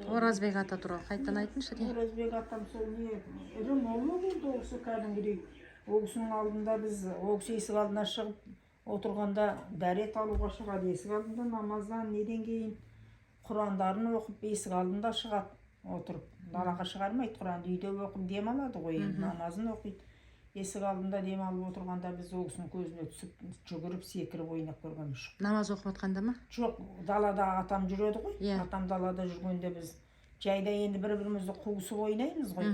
Оразбек ата туралы қайтадан айтыңызшы де. Оразбек атам сол не, ірі молла болды ол кісі кәдімгідей. Ол кісінің алдында біз, ол кісі есік алдына шығып отырғанда, дәрет алуға шығады есік алдында, намаздан неден кейін құрандарын оқып, есік алдында шығады отырып, далаға шығармайды құранды, үйде оқып демалады ғой енді, намазын оқиды. Есік алдында демалып отырғанда, біз ол кісінің көзіне түсіп, жүгіріп, секіріп ойнап көргенбіз жоқ. Намаз оқып жатқанда ма? Жоқ, далада атам жүреді ғой. Иә. Атам далада жүргенде, біз жайда енді бір бірімізді қуысып ойнаймыз ғой.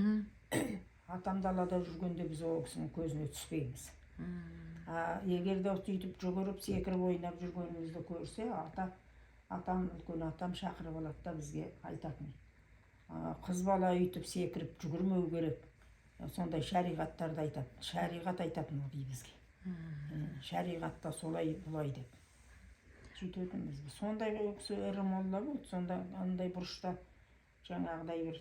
Атам далада жүргенде, біз ол кісінің көзіне түспейміз. А егер де сөйтіп жүгіріп, секіріп ойнап жүргенімізді көрсе, ата атам, үлкен атам шақырып алады да, бізге айтатын: «А, қыз бала өйтіп секіріп жүгірмеу керек», сондай шариғаттарды айтады, шариғат айтатын ылғи бізге. Шариғатта солай бұлай деп сөйтетінбіз біз. Сондай ол кісі ірі молла болды. Сонда андай бұрышта жаңағыдай бір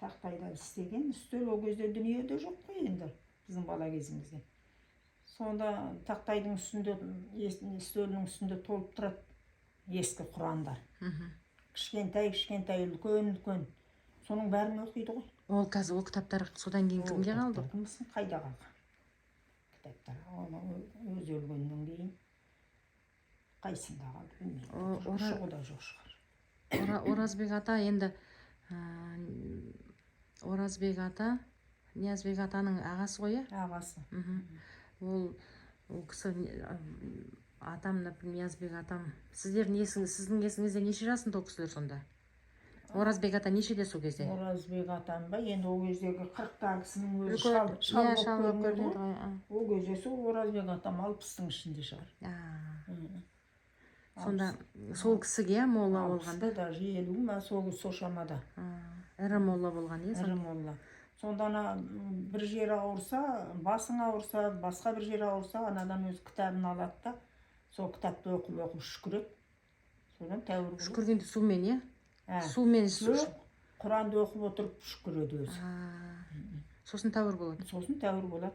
тақтайдан істеген үстел, ол кезде дүниеде жоқ қой енді біздің бала кезімізде. Сонда тақтайдың үстінде, үстелінің үстінде толып тұрады ескі құрандар. Кішкентай кішкентай, үлкен үлкен, соның бәрін оқиды ғой. Ол қазір ол кітаптар содан кейін Ол кімге қалды? кітаптар кім білсін қайда қалған кітаптар. Оны өзі өлгеннен кейін қайсында қалды, білмеймін. Ұшығы да жоқ шығар. Оразбек ата енді, Оразбек ата Ниязбек атаның ағасы ғой, иә? Ағасы. Ол кісі атам, например, Ниязбек атам, сіздердің есіңіз, сіздің есіңізде неше жасында ол кісілер сонда? Оразбек ата нешеде сол кезде? Оразбек атам ба? Енді ол кездегі 40-тағы кісінің өзі Үлкен- шал, шал иә, болып шал болып көрінеді көрінеді ғой. ғой, а. Ол кезде сол Оразбек атам 60-тың ішінде шығар. Сонда сол кісіге молла болған да? 60-та, даже 50 ма, сол шамада. А, ірі молла болған, иә? Ірі Сонда. Молла. Сонда ана бір жері ауырса, басың ауырса, басқа бір жері ауырса, анадан өз кітабын алады да, сол кітапты оқып оқып шүкіреді, содан тәуір болады. Шүкіргенде сумен, иә? Ә, Сумен. Жоқ, құранды оқып отырып шүкіреді өзі. А, сосын тәуір болады. Сосын тәуір болады.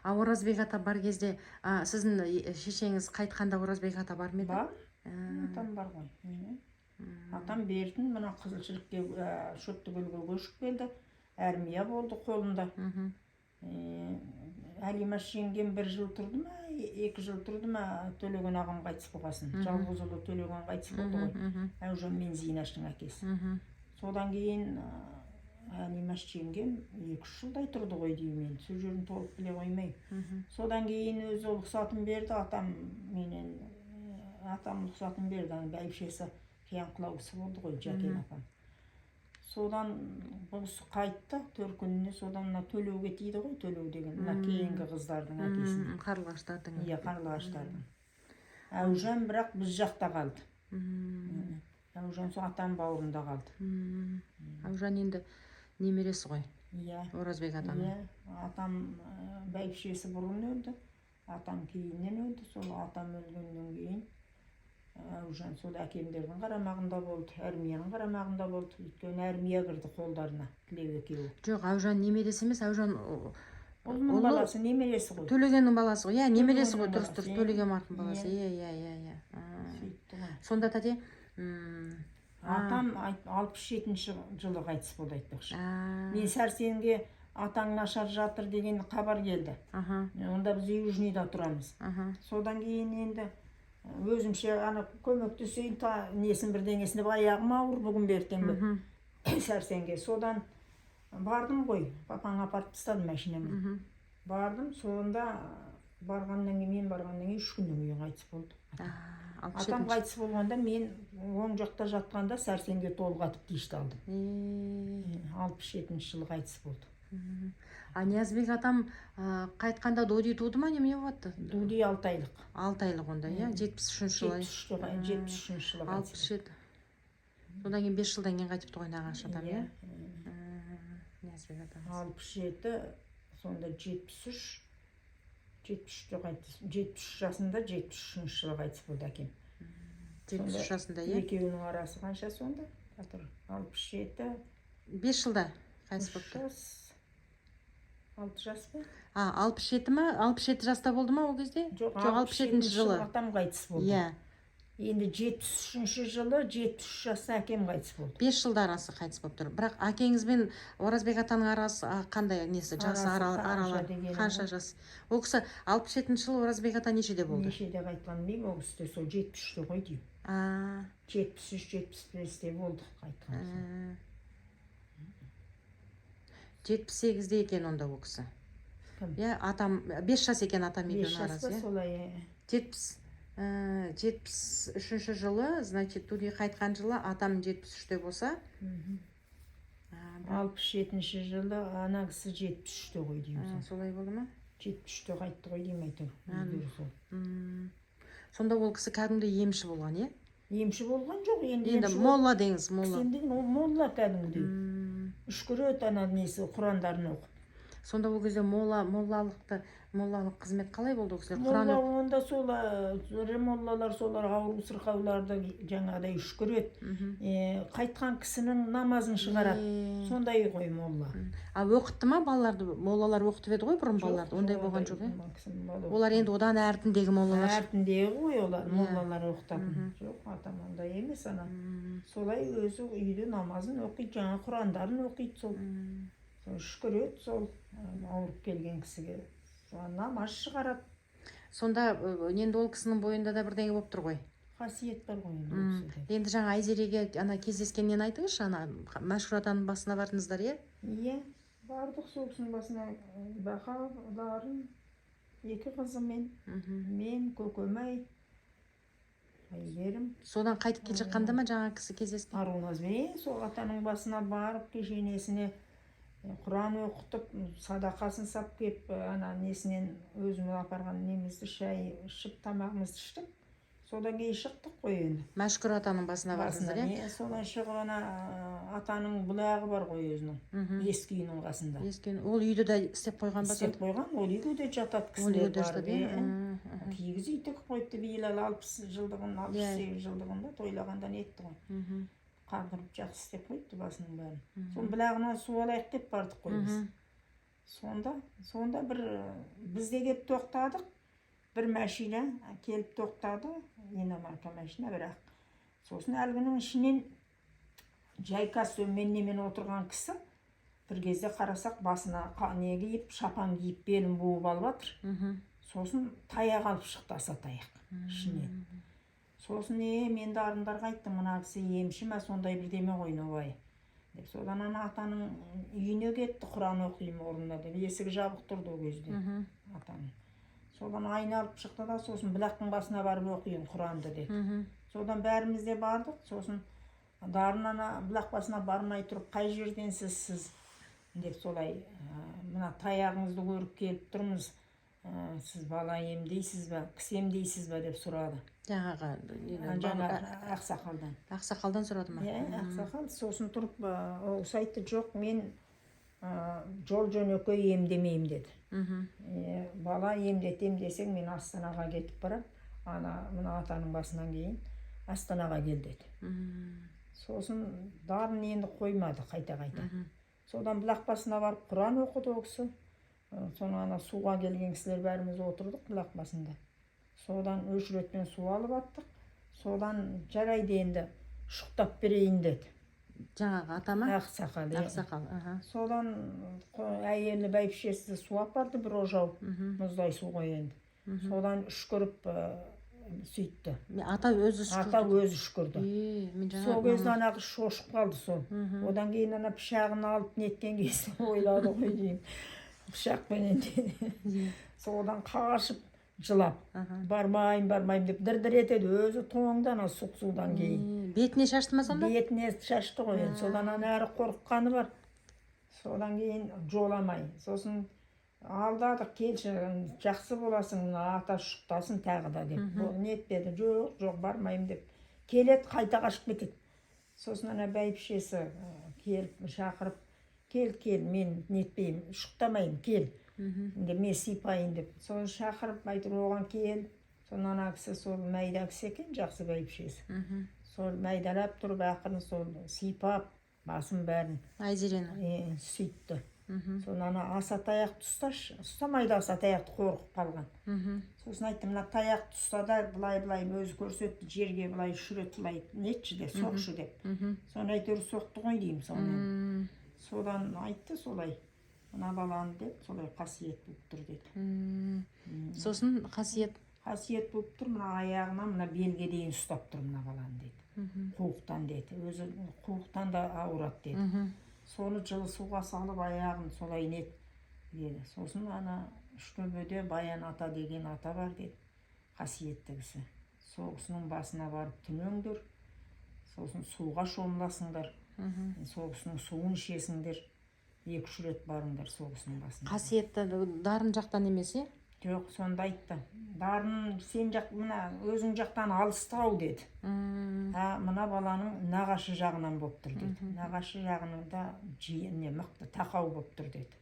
А Оразбек ата бар кезде, а, сіздің шешеңіз қайтқанда Оразбек ата бар ма еді? Бар. А, Атам бар ғой. Атам бердін мына Қызылшілікке, Шөптікөлге көшіп келді, армия болды қолында. Әлимаш жеңгем бір жыл тұрды ма, 2 жыл тұрды ма, Төлеген ағам қайтыс болғасын. Жалғыз ұлы Төлеген қайтыс болды ғой, Әужан мен Зинаштың әкесі. Содан кейін Әлимаш жеңгем 2-3 жылдай тұрды ғой деймін енді, сол жерін толық біле қоймаймын. Содан кейін өзі рұқсатын берді атам менен, атам рұқсатын берді. Ана бәйбішесі қиянқылау кісі болды ғой, Жәкен апам. Содан бұл кісі қайтты төркініне. Содан мына Төлеуге тиді ғой. Төлеу деген мына кейінгі қыздардың әкесіне. Қарлығаштардың. Иә, Қарлығаштардың. Әужан бірақ біз жақта қалды. Әужан сол атам бауырында қалды. Әужан енді немересі ғой Иә. Оразбек атаның. Иә, атам, бәйбішесі бұрын өлді, атам кейіннен өлді. Сол атам өлгеннен кейін Әужан сол әкемдердің қарамағында болды, армияның қарамағында болды, өйткені армия кірді қолдарына, Тілеу екеуі. Жоқ, Әужан немересі емес, Әужан Ұлының ұлы- баласы, немересі ғой. Төлегеннің баласы ғой, иә, немересі ғой. Төлегеннің Дұрыс, дұрыс. баласы, Төлеген марқұм баласы. Иә. Иә. А. Сөйтті ғой. Сонда, тәте, Атам 67-жылы қайтыс болды, айтпақшы. А, мен Сәрсенге атаң нашар жатыр деген хабар келді. Онда біз Южныйда тұрамыз. Содан кейін енді өзімше ана көмектесейін та, несін, бірдеңесін деп, аяғым ауыр бүгін бе, ертең бе, Сәрсенге содан бардым ғой. Папаң апарып тастады машинамен. Бардым. Сонда барғаннан кейін, мен барғаннан кейін 3 күннен кейін қайтыс болды. А, алпыс Атам жетінші. қайтыс болғанда, мен оң жақта жатқанда, Сәрсенге толғатып тиішті алдым. 67-жылы қайтыс болды. А Ниязбек атам, қайтқанда Доди туды ма, немене болыпты? Дуди 6 айлық. 6 айлық онда, иә, 73-жылы. 73-те, 73-жылы қайтыс. 67. Содан кейін 5 жылдан кейін қайтыпты ғой нағашы атам, иә? Иә. Ниязбек атамыз. 67, сонда 73, 73-те қайтыс, 73 жасында, 73-жылы қайтыс болды әкем. 73 жасында, иә. Екеуінің арасы қанша сонда? Тұр, 67. 5 жылда қайтыс 3 болыпты. жас, 6 жас па? А, 67 ма? 67 жаста болды ма ол кезде? Жоқ, Жоқ, 67-жылы. Атам қайтыс болды. Иә. Енді 73-жылы, 73 жаста әкем қайтыс болды. 5 жылда арасы қайтыс болып тұр. Бірақ әкеңіз бен Оразбек атаның арасы қандай несі, жасы? Арасы қанша Аралары дегені қанша ғой. жас? Ол кісі 67-жылы, Оразбек ата нешеде болды? Нешеде қайтқанын білмеймін, ол кісі де сол 73-те ғой деймін. 73, 75-те болды қайтқан сол. 78-де екен онда ол кісі. Кім? Иә, атам 5 жас екен, атам 5 екеуінің жас арасы. па, Иә. солай, иә. 73-жылы, значит, туди қайтқан жылы атам 73-те болса, 67-жылы ана кісі 73-те ғой деймін сол. Солай болды ма? 73-те қайтты ғой деймін әйтеуір, өздері сол. Сонда ол кісі кәдімгідей емші болған, иә? Емші болған жоқ енді. Енді Емші молла деңіз, молла. Кісі деген ол молла кәдімгідей. Үшкіреді ана несі, құрандарын оқып. Сонда ол кезде моллалық қызмет қалай болды ол кісілер құран Молла онда сол ірі моллалар, солар ауру сырқауларды жаңағыдай үшкіреді. Қайтқан кісінің намазын шығарады. Сондай ғой молла. А оқытты ма балаларды? Моллалар оқытып еді ғой бұрын Жоқ, балаларды. Ондай болған жоқ, иә? Кісінің бала Олар енді одан әртіндегі моллалар. Әртіндегі ғой олар, моллалар оқытатын. Жоқ, атам ондай емес ана. Солай өзі үйде намазын оқиды, жаңа құрандарын оқиды сол. Сол үшкіреді сол ауырып келген кісіге. Сол намаз шығарады. Сонда енді ол кісінің бойында да бірдеңе болып тұр ғой. Қасиет бар ғой енді ол кісіде. Енді жаңа Айзереге ана кездескеннен айтыңызшы, ана Мәшһүр атаның басына бардыңыздар, иә? Иә, бардық сол кісінің басына. Бақа, Дарын, екі қызымен, мен, көкемай, Әйгерім. Содан қайтып келе жатқанда ма жаңа кісі кездескен? Аруназбен сол атаның басына барып, кешенесіне құран оқытып, садақасын сап кеп, ана несінен өзіміз апарған немізді, шай ішіп, тамағымызды іштік. Содан кейін шықтық қой енді. Мәшһүр атаның басына Басына бардыңыздар, иә? Не, содан шығып ана атаның бұлағы бар ғой өзінің, ескі үйінің қасында. Ескі үй- ол үйді де істеп қойған ба? Істеп қойған, ол үйге де жатады Ол үйде кісілер де барып. жатады, иә? Иә. Киіз үй тігіп қойыпты биыл, әлі 60 жылдығын, 68 жылдығында тойлағанда нетті ғой. Қандырып жақсы істеп қойыпты басының бәрін. Соның бұлағынан су алайық деп бардық қой біз. Сонда бір біз де келіп тоқтадық, бір машина келіп тоқтады, иномарка машина бірақ. Сосын әлгінің ішінен жай костюммен немен отырған кісі бір кезде қарасақ, басына не киіп, шапан киіп, белін буып алып жатыр. Сосын таяқ алып шықты, аса таяқ ішінен. Сосын мен Дарындарға айттым: «Мына кісі емші ма, сондай бірдеме ғой, Нобай», – деп. Содан ана атаның үйіне кетті, құран оқимын орнына деп. Есігі жабық тұрды ол кезде атаның. Содан айналып шықты да, сосын бұлақтың басына барып оқиын құранды деді. Содан бәріміз де бардық. Сосын Дарын ана бұлақ басына бармай тұрып: «Қай жерденсіз сіз?» – деп, солай «Мына таяғыңызды көріп келіп тұрмыз, сіз бала емдейсіз ба, кісі емдейсіз ба?» – деп сұрады. Жаңағы нені, Жаңағы ақсақалдан. Ақсақалдан сұрады ма? Иә, ақсақал. Сосын тұрып ол кісі айтты: «Жоқ, мен жол жөнекей емдемеймін», – деді. «Бала емдетем десең, мен Астанаға кетіп барам, ана мына атаның басынан кейін Астанаға кел», – деді. Сосын Дарын енді қоймады қайта қайта. Содан бұлақ басына барып құран оқыды ол кісі. Соны ана суға келген кісілер бәріміз отырдық бұлақ басында. Содан өшіретпен су алып аттық. Содан: «Жарайды, енді ұшықтап берейін», – деді. Жаңағы ата ма? Ақсақал, иә. Ақсақал, аха. Содан әйелі, бәйбішесі су апарды бір ожау, мұздай су ғой енді. Содан үшкіріп сөйтті. Ата өзі Ата үшкірді. Өзі үшкірді. Е, мен жаңа Сол кезде ана қыз шошып қалды сол. Одан кейін ана пышағын алып неткен кезде ойлады ғой деймін, пышақпенен. Содан қашып, жылап, «Бармаймын, бармаймын», – деп дір дір етеді, өзі тоңды ана сұқ судан кейін. Бетіне шашты ма сонда? Бетіне шашты ғой енді. Содан ана әрі қорыққаны бар. Содан кейін жоламай, сосын алдадық: «Келші, жақсы боласың, мына ата ұшықтасын тағы да», – деп. Бұл нетпеді: «Жоқ, жоқ, бармаймын», – деп келеді, қайта қашып кетеді. Сосын ана бәйбішесі келіп шақырып: «Кел, кел, мен нетпеймін, ұшықтамаймын, кел деп, мен сипайын», – деп. Соны шақырып, әйтеуір оған кел. Соны ана кісі, сол майда кісі екен, жақсы бәйбішесі. Сол майдалап тұрып, ақырын сол сипап басын бәрін. Айзерені. Сөйтті. Соны ана аса таяқты ұсташы, ұстамайды, аса таяқты, қорқып қалған. Сосын айттым, мына таяқты ұста да, былай былай өзі көрсетті, жерге былай үш рет былай нетші деп, соқшы деп. Соны әйтеуір соқты ғой деймін сонымен. Содан айтты солай, мына баланы деп, солай қасиет болып тұр деді. Сосын қасиет. Қасиет болып тұр, мына аяғынан мына белге дейін ұстап тұр мына баланы деді. Қуықтан деді, өзі қуықтан да ауырады деді. Соны жылы суға салып аяғын солай нет деді. Сосын ана Үштөбеде Баян ата деген ата бар деді, қасиетті кісі. Сол кісінің басына барып түнеңдер, сосын суға шомыласыңдар, сол кісінің суын ішесіңдер, екі үш рет барыңдар сол кісінің басына. Қасиетті Дарын жақтан емес, иә? Жоқ, сонда айтты, Дарын сен жақ, мына өзің жақтан алыстау деді. А мына баланың нағашы жағынан болып тұр деді, нағашы жағында не мықты тақау болып тұр деді.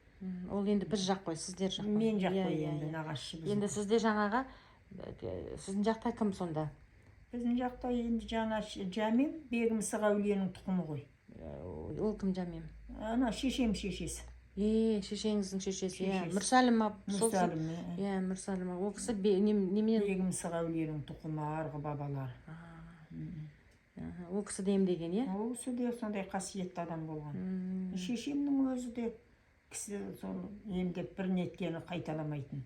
Ол енді біз жақ қой, сіздер жақ қой. Мен жақ қой, енді нағашы біздің. Енді сізде жаңағы сіздің жақта кім сонда? Біздің жақта енді жаңа Жәмем Бегімсық әулиенің тұқымы ғой. Ол кім, Жәмем? Ана шешем шешесі. Е, шешеңіздің шешесі, иә. Шешесі. Мүрсәлім сол Мүрсәлім, иә. Иә, Мүрсәлім ол кісі неменен? Бегімсық әулиенің тұқымы, арғы бабалары. Аха, ол кісі де емдеген, иә? Ол кісі де сондай қасиетті адам болған. Шешемнің өзі де кісі сол емдеп бір неткені қайталамайтын.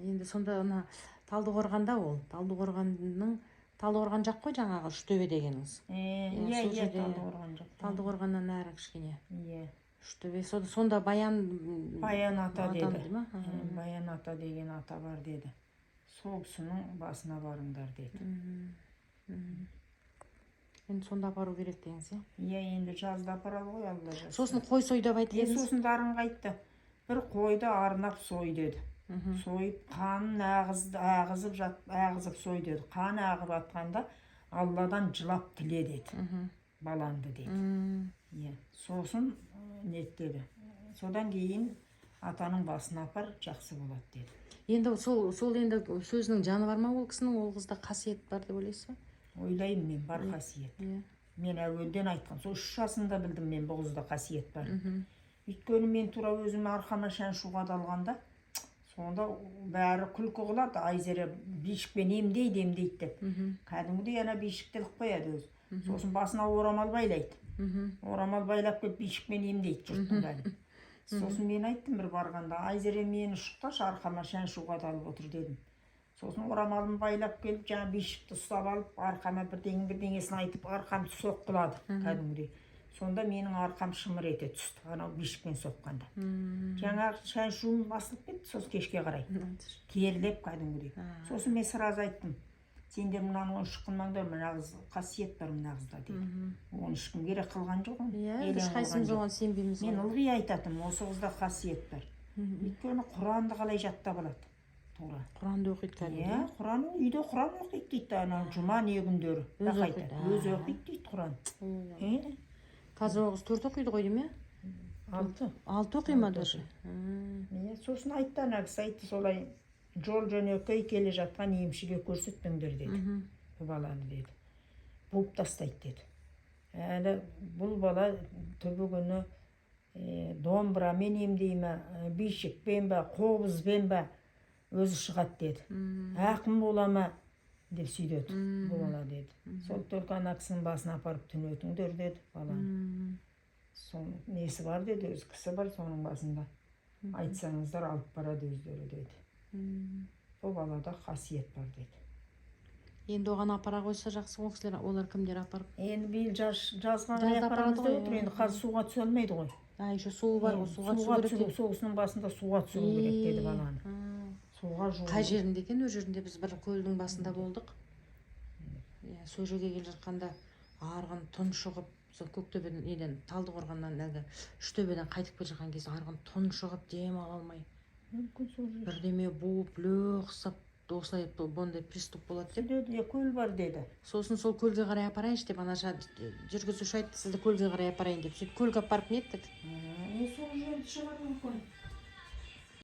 Енді сонда ана Талдықорғанда, ол Талдықорғанның, Талдықорған жақ қой жаңағы Үштөбе дегеніңіз. Иә. Иә, Иә. сол жерде, иә. Талдықорған жақ. Талдықорғаннан әрі кішкене. Иә. Үштөбе. Сонда Баян Баян ата деді. Дей ма? Баян ата деген ата бар деді, сол кісінің басына барыңдар деді. Енді сонда апару керек деңіз, иә? Иә, енді жазда апарады ғой, Алла жазса. Сосын қой сой деп айтып едіңіз. Сосын Дарынға айтты, бір қойды арнап сой деді. Сойып, қанын ағызып жат, ағызып сой деді. Қан ағып жатқанда Алладан жылап тіле деді, балаңды деді. Иә, сосын нет деді, содан кейін атаның басына апар, жақсы болады деді. Енді сол енді сөзінің жаны бар ма ол кісінің? Ол қызда қасиет бар деп ойлайсыз ба? Ойлаймын мен, бар қасиет. Мен әуелден айтқан, сол 3 жасымда білдім мен бұл қызда қасиет бар. Өйткені мен тура өзім арқама шаншу қадалғанда, сонда бәрі күлкі қылады, Айзере бишікпен емдейді, емдейді деп. Кәдімгідей ана бишікті іліп қояды өзі, сосын басына орамал байлайды. Орамал байлап келіп бишікпен емдейді жұрттың бәрін. Сосын мен айттым бір барғанда, Айзере, мені ұшықташы, арқама шаншу қадалып отыр дедім. Сосын орамалын байлап келіп, жаңа бишікті ұстап алып, арқама бірдеңе бірдеңесін айтып, арқамды соққылады кәдімгідей. Сонда менің арқам шымыр ете түсті анау бишікпен соққанда. Жаңағы шаншуым басылып кетті сосын кешке қарай, терлеп кәдімгідей. Сосын мен сразу айттым, сендер мынаны онша қылмаңдар, мына қыз қасиет бар мына қызда дедім. Оны ешкім керек қылған жоқ оны. Иә, Елең ешқайсымыз қылған жоқ. оған сенбейміз Мен ғой. ылғи айтатынмын, осы қызда қасиет бар. Өйткені Құранды қалай жаттап алады тура. Құранды оқиды кәдімгідей. Иә, Құран, үйде Құран оқиды дейді, ана жұма не күндері. Өзі Бақ оқиды. айтады, өзі оқиды дейді Құран. Ой, қазір ол қыз төрт оқиды ғой деймін, иә? Алты. Алты оқи ма Алты. даже? Иә, сосын айтты, ана кісі айтты солай, жол жөнекей келе жатқан емшіге көрсетпеңдер деді бұл баланы деді, буып тастайды деді. Әлі бұл бала түбі күні домбырамен емдей ме, бишікпен бе, қобызбен бе, өзі шығады деді. Ақын бола ма деп сөйдеді бұл бала деді. Сол только ана кісінің басына апарып түнетіңдер деді баланы. Сол несі бар деді, өзі кісі бар, соның басында айтсаңыздар, алып барады өздері деді. Бұл балада қасиет бар деді. Енді оған апара қойса жақсы ғой кісілер, олар кімдер апарып? Енді биыл жазға қарай Жазда апарамыз апарады деп ғой, отыр. иә. Енді қазір суға түсе алмайды ғой. А, еще суы бар ғой, суға түсу Суға керек түсіру, дейді. сол кісінің басында суға түсіру керек деді баланы. Суға жуу. Қай жерінде екен? Ол жерінде біз бір көлдің басында болдық, иә. Сол жерге келе жатқанда арғын тұншығып, сол Көктөбеден, неден, Талдықорғаннан, әлгі Үштөбеден қайтып келе жатқан кезде арғын тұншығып, дем ала алмай, Мүмкін, сол жер. бірдеме буып, лөқсып, осылай бұндай приступ болады деп. Деді, иә, көл бар деді. Сосын сол көлге қарай апарайыншы деп, ана жүргізуші айтты, сізді көлге қарай апарайын деп. Сөйтіп көлге апарып неттік. Е, сол жерде шығар мүмкін.